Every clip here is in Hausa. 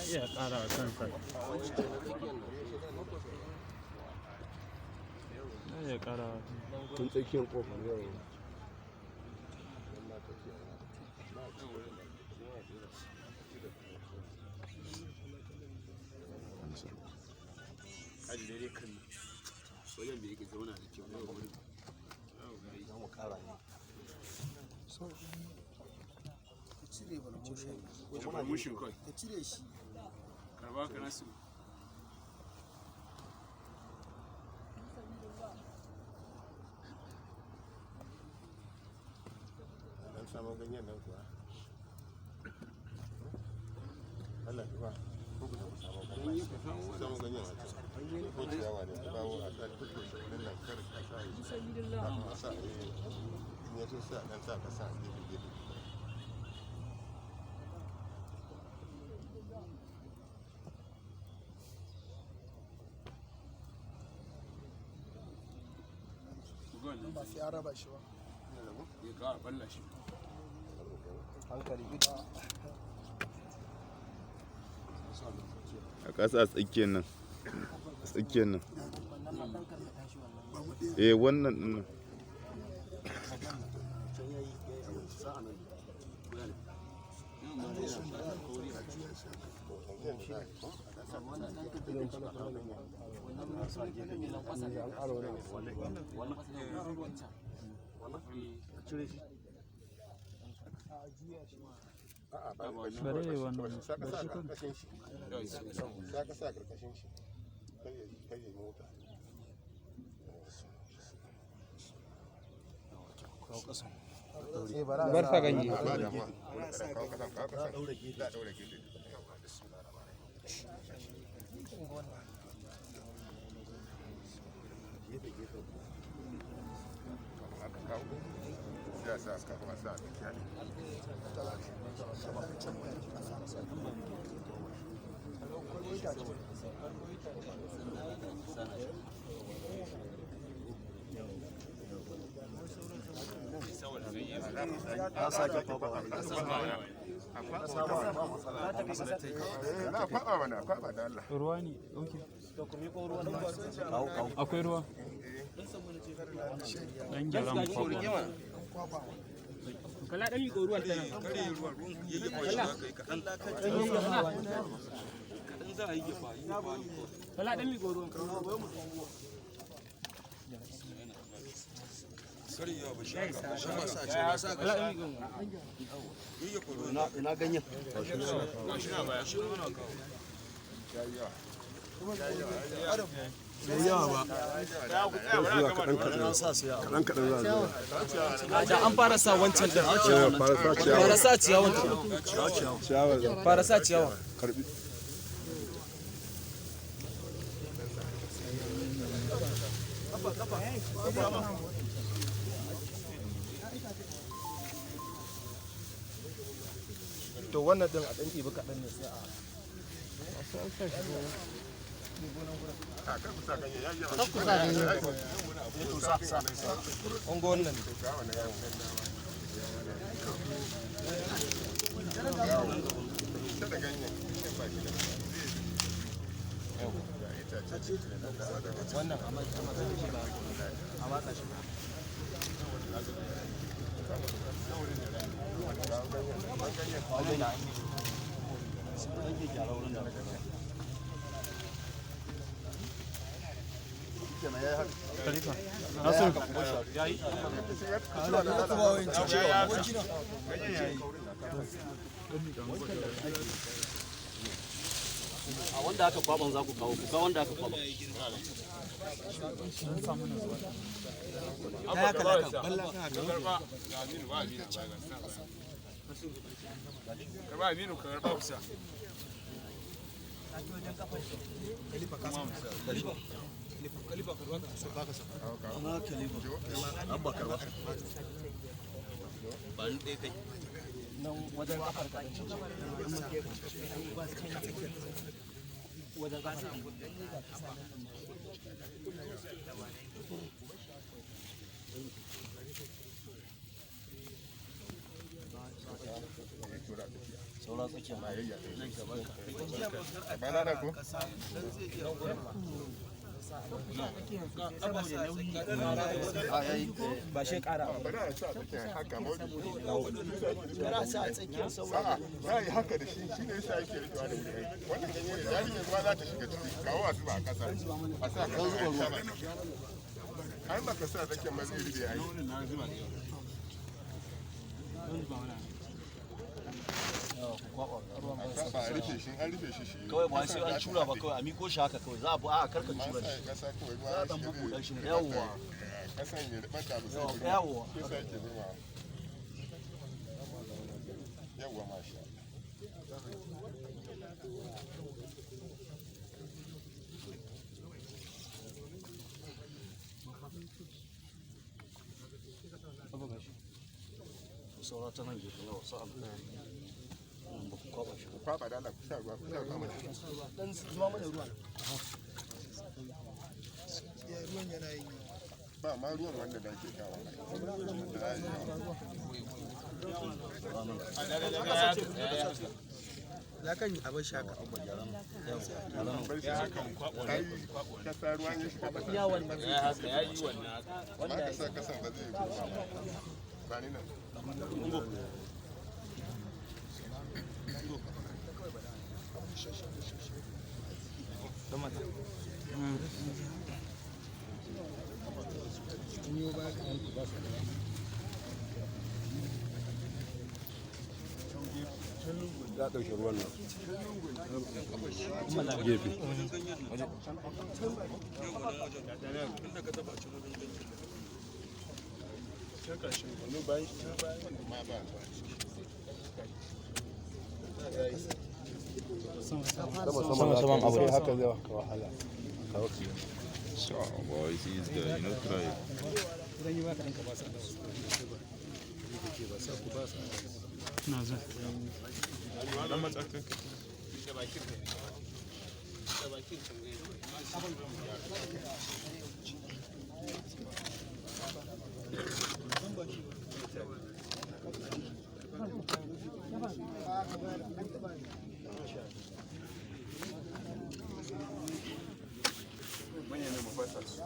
Iya ƙara a kansa. Iya ƙara. Tun tsakiyar kofar yau. Kaji daidai kan wajen da yake zauna da kyau yau wurin. Ka cire barmushin. Barmushin kawai. Ka cire shi. Karba ka nasu. Dan samu ganyen nan kuwa. Allah ba. Ko ku samu ganyen. Samu ganyen a can. Ko ciyawa ne a bawo a sa tuttushe wurin nan kar a sa yi. A sa in ya so sai a dan sa ka sa a gefe gefe. Ba sai an raba shi ba. Ya kawo a balla shi. A ƙasa a tsakiyar nan, tsakiyar nan. Eh, wannan ɗin nan. A'a ba ba shi. Bare wannan. Sa ka sa karkashin shi. Sa ka sa karkashin shi. Kar ya mota. Bar sa ganye. Ba damuwa. Kawo kasan, kawo kasan. Za a ɗaure gefe. Aka kawo. Sai a sa kafin a sa a tsakiya ne. Eh, na kwaɓa mana, kwaɓa da Allah. Ruwa ne, okay. Akwai ruwa? Dan gyara mu kwakwa. Kala dan miƙo ruwan ta nan. Kala dan miƙo ruwan. Kala dan miƙo ruwan. Ina ganyen. Kaɗan kaɗan za a zuba. Da an fara sa wancan din. Fara sa ciyawa. Fara sa ciyawan tukun. Ciyawa za Fara sa ciyawan. karbi. To wannan din a ɗan ɗibi kaɗan ne sai a. A kar ku sa ganye, ya yi yawa. Ungo wannan. Kusa da ganyen, ganyen ba shi da. Ga itace. Wannan a matsa shi ba. A matsa shi ba. A wanda aka kwaban za ku kawo, ku kawo wanda aka kwaban. Abba ka ba sa. Karba ga Aminu ba Aminu ba ga sa. Karba Aminu ka karba kusa. Nan wajen kafar kaɗan. Wajen kafar. Saura tsakiya. Ba na nan ko? Ba shi kara. Bari a sa tsakiyar haka ma Bari a sa a tsakiyar saboda A'a, za a yi haka da shi, shi ne yasa yake rikewa da wuri ai. Wannan ganye ne, yarinyar ruwa za ta shiga ciki, kawo a zuba a ƙasa. A sa ƙasa a yi sama. Ai ba ka sa tsakiyar ma zai rube ai. A sa ba a rufe shi, an rufe shi shi. Kawai ba sai an cura ba, kawai a miko shi haka kawai. Za a bu a karka An cura sa shi. ƙasa kawai ruwa Za a ya dan shiga bubbuɗa shi ne. zai Yawwa. Ƙasan ya rubar da abu sai burma. Yawwa. Shi yasa yake burmawa. Yawwa masha Allah. Saura ta nan gefe yawa sa'an. Ba ku kwaba shi. Ku kwaɓa da Allah, ku sa ruwa, ku sa ruwa mana. Dan zuwa mana ruwa. Ruwan yana yin Ba ma ruwan wanda da ake kawo. Da za a yi yawa. Ya kan yi abin shaka. Bar shi haka. Ai, kasa ruwan ya shiga ba. Ya wannan. Ya haka ya yi wannan haka. Ba ka sa kasan ba zai burma ba. Ba ni nan. Za a ɗauke ruwan nan. Gefe. Ma ba. Sama saman abu ne haka zai baka wahala. Sure, boy, see this guy, you know, try. Na zo. Dan matsa kanka. Da bakin ka. Da bakin ka. Manyan ne mu fasa su.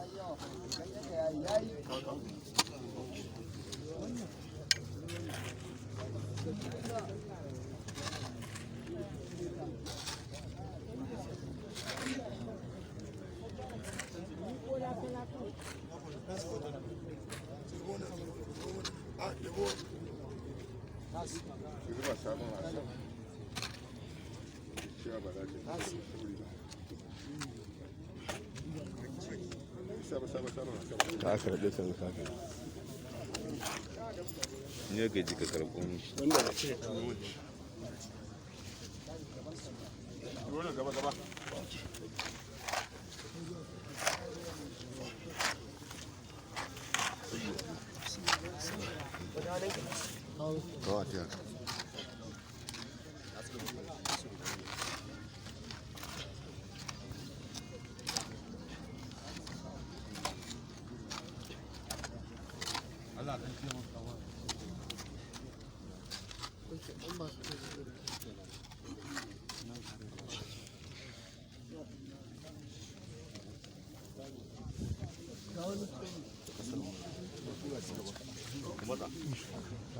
Ki zuba sabon wasan. Cewa ba za ta yi sauri ba. Sabo sabo sabon wasan. Ka karɓe ta ka karɓe. In ya gaji ka karɓo mishi. Dole gaba gaba. Kawo a tiyar.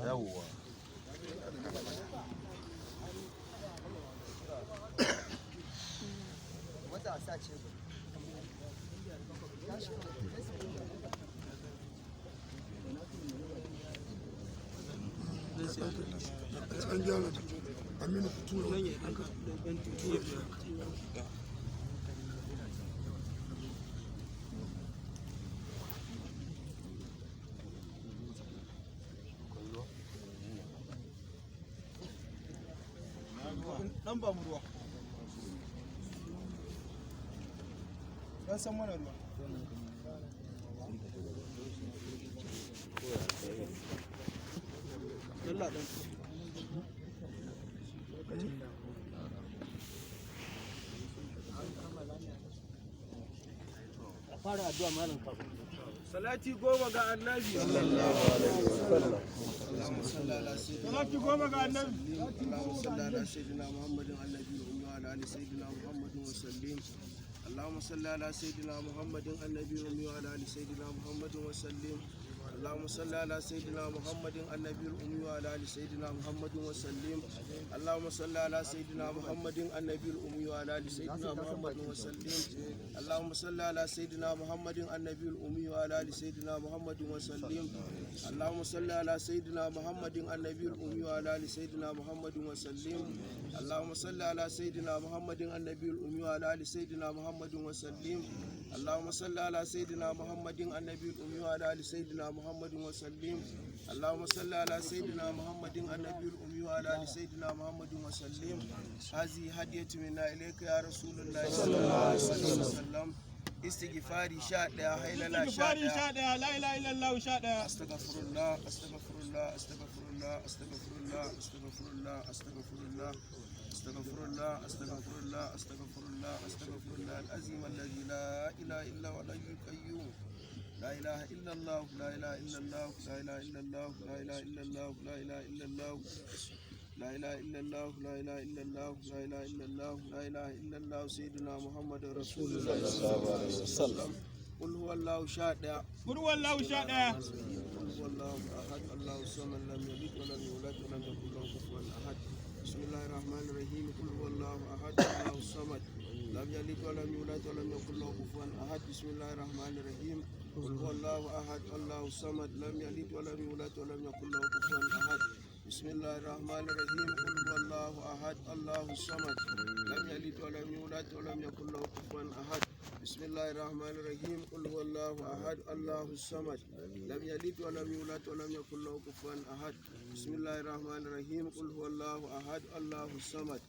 Yawwa. Wata sa ce. An gyara. Aminu ku tura. Dan ba mu ruwa. Dan san mana ruwa. Yalla dan. Fara addu'a malam kafin. Salati 10 ga Annabi. Sallallahu alaihi wasallam. صل على سيدنا Salati goma ga annabi. اللهم صل على سيدنا محمد النبي الأمي وعلى آل سيدنا محمد وسلم. اللهم صل على سيدنا محمد النبي الأمي وعلى آل سيدنا محمد وسلم. اللهم صل على سيدنا محمد النبي الأمي وعلى آل سيدنا محمد وسلم. اللهم صل على سيدنا محمد النبي الأمي وعلى آل سيدنا محمد وسلم. اللهم صل على سيدنا محمد النبي الأمي وعلى آل سيدنا محمد وسلم. اللهم صل على سيدنا محمد النبي الأمي وعلى آل سيدنا محمد وسلم. اللهم صل على سيدنا محمد النبي الأمي وعلى آل سيدنا محمد وسلم. اللهم صل على سيدنا محمد النبي الأمي وعلى آل سيدنا محمد وسلم. اللهم صل على سيدنا محمد النبي الأمي وعلى آل سيدنا محمد وسلم. هذه هدية منا إليك يا رسول الله صلى الله عليه وسلم. Istighfari 11, hailala Istighfari 11. 11, la ilaha illallah 11. Astaghfirullah, astaghfirullah, astaghfirullah, astaghfirullah, astaghfirullah, astaghfirullah, astaghfirullah, astaghfirullah, astaghfirullah, astaghfirullah al-azim alladhi la ilaha illa huwa al-hayyul qayyum. La ilaha illa Allah, la ilaha illa Allah, la ilaha illa Allah, la ilaha illa Allah, la ilaha illa Allah. لا إله إلا الله، لا إله إلا الله، لا إله إلا الله، لا إله إلا الله، سيدنا محمد رسول الله صلى الله عليه وسلم. قل هو الله 11. Qul huwallahu 11. قل هو الله احد، الله الصمد، لم يلد ولم يولد ولم يكن له كفوا احد. بسم الله الرحمن الرحيم. قل هو الله احد، الله الصمد، لم يلد ولم يولد ولم يكن له كفوا احد. بسم الله الرحمن الرحيم. قل هو الله احد، الله الصمد، لم يلد ولم يولد ولم يكن له كفوا احد. بسم الله الرحمن الرحيم. قل هو الله احد، الله الصمد، لم يلد ولم يولد ولم يكن له كفوا احد. بسم الله الرحمن الرحيم. قل هو الله احد، الله الصمد، لم يلد ولم يولد ولم يكن له كفوا احد. بسم الله الرحمن الرحيم. قل هو الله احد، الله الصمد،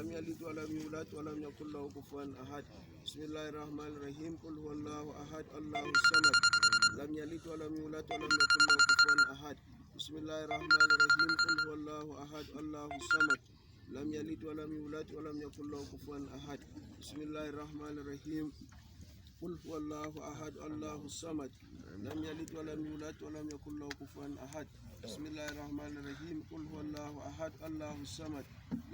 لم يلد ولم يولد ولم يكن له كفوا احد. بسم الله الرحمن الرحيم. قل هو الله احد، الله الصمد، لم يلد ولم يولد ولم يكن له كفوا احد. بسم الله الرحمن الرحيم. قل هو الله احد، الله الصمد، لم يلد ولم يولد ولم يكن له كفوا احد. بسم الله الرحمن الرحيم. قل هو الله احد، الله الصمد، لم يلد ولم يولد ولم يكن له كفوا احد. بسم الله الرحمن الرحيم. قل هو الله احد، الله الصمد،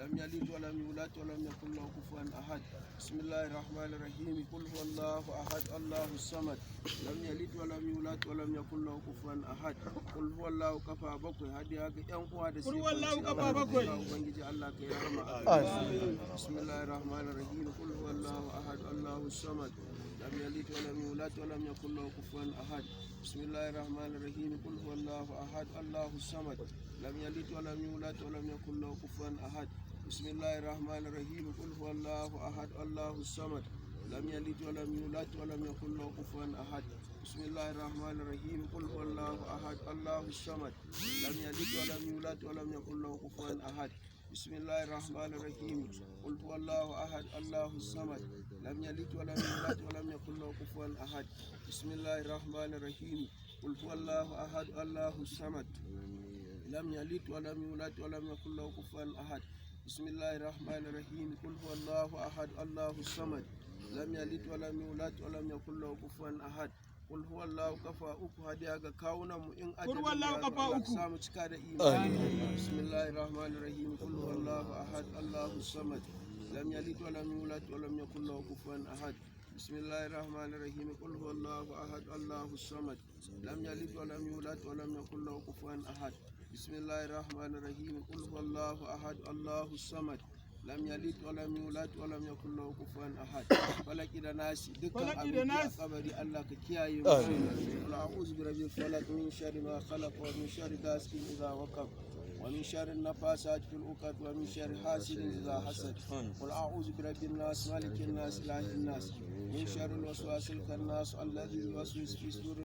لم يلد ولم يولد ولم يكن له كفوا احد. بسم الله الرحمن الرحيم. قل هو الله احد، الله الصمد، لم يلد ولم يولد ولم يكن له كفوا احد. قل هو الله 7 hadiya ga yan uwa da Qul huwallahu 7. Ubangiji Allah ka yi rahama. Amin. Bismillahir rahmanir rahim. Qul huwallahu ahad, Allahu samad, lam yalid wa lam yulad wa lam yakul lahu kufuwan ahad. Bismillahir rahmanir rahim. Qul huwallahu ahad, Allahu samad, lam yalid wa lam yulad wa lam yakul lahu kufuwan ahad. Bismillahir rahmanir rahim. Qul huwallahu ahad, Allahu samad, lam yalid wa lam yulad wa lam yakul lahu kufuwan ahad. Bismillahir rahmanir rahim. Qul huwallahu ahad, Allahu samad, lam yalid wa lam yulad wa lam yakul lahu kufuwan ahad. Bismillahir rahmanir rahim. Qul huwallahu ahad, Allahu samad, lam yalid wa lam yulad wa lam yakul lahu kufuwan ahad. Bismillahir rahmanir rahim. Qul huwallahu ahad, Allahu samad, lam yalid wa lam yulad wa lam yakul lahu kufuwan ahad. Bismillahir rahmanir rahim. Qul huwallahu ahad, Allahu samad, lam yalid wa lam yulad wa lam yakul lahu kufuwan ahad. Qul huwallahu 3 hadiya ga kawunan mu in Qul huwallahu ajalin ya zo, kafa Allah ka uku. samu cika da imani. Bismillahir rahmanir rahim. Qul huwallahu ahad, Allahu samad, lam yalid wa lam yulad wa lam yakul lahu kufuwan ahad. Bismillahir rahmanir rahim. Qul huwallahu ahad, Allahu samad, lam yalid wa lam yulad wa lam yakul lahu kufuwan ahad. Bismillahir rahmanir rahim. Qul huwallahu ahad, Allahu samad, lam yalid wa lam yulad wa lam yakul lahu kufuwan ahad. Falaki da nasi dukkan Falaki da abin da Nasi. kabari Allah ka kiyaye mu. Qul a'udhu bi rabbil falaq min sharri ma khalaq wa min sharri ghasiqin idha waqab wa min sharri an-nafasati fil 'uqad wa min sharri hasidin idha hasad. Qul a'udhu bi rabbin nas, malikin nas, ilahin nas, min sharri al-waswasil khannas alladhi yuwaswisu fi sudurin